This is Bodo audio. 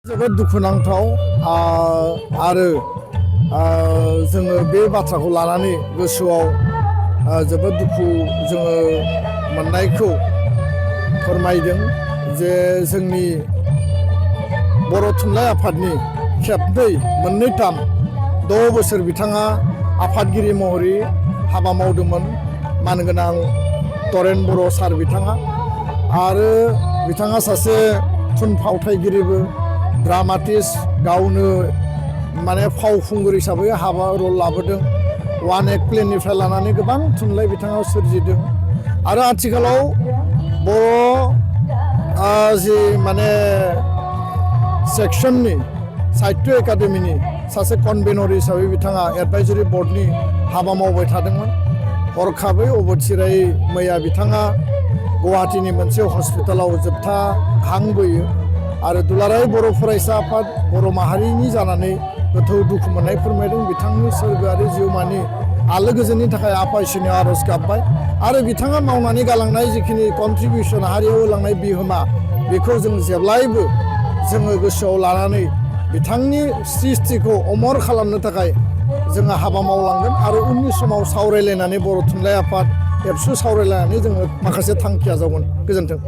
जोबोद दुखुनांथाव आरो जोङो बे बाथ्राखौ लानानै गोसोआव जोबोद दुखु जोङो मोननायखौ फोरमायदों जे जोंनि बर' थुनलाइ आफादनि खेबनै मोननैथाम 6 बोसोर बिथाङा आफादगिरि महरै हाबा मावदोंमोन मानगोनां बर'न बर' सार बिथाङा आरो बिथाङा सासे थुनफावथायगिरिबो ड्रामाटिस्ट गावनो माने फावखुंगुर हिसाबै हाबा रल लाबोदों वान एक्ट प्लेनिफ्राय लानानै गोबां थुनलाइ बिथाङा सोरजिदों आरो आथिखालाव बर' जि माने सेक्सननि साहित्य एकाडेमिनि सासे कनभेनर हिसाबै बिथाङा एडभाइजरि बर्डनि हाबा मावबाय थादोंमोन हरखाबै अबथिरायै मैया बिथाङा गुवाहाटीनि मोनसे हस्पिटालाव जोबथा हां बोयो आरो दुलाराय बर' फरायसा आफाद बर' माहारिनि जानानै गोथौ दुखु मोननाय फोरमायदों बिथांनि सोरगोआरि जिउमानि आलो गोजोननि थाखाय आफा इसोरनियाव आरज गाबबाय आरो बिथाङा मावनानै गालांनाय जिखिनि कन्ट्रिबिउसन हारियाव होलांनाय बिहोमा बेखौ जों जेब्लायबो जोङो गोसोआव लानानै बिथांनि सृष्टिखौ अमर खालामनो थाखाय जोङो हाबा मावलांगोन आरो उननि समाव सावरायलायनानै बर' थुनलाइ आफाद एबसु सावरायलायनानै जोङो माखासे थांखि आजावगोन। गोजोन्थों।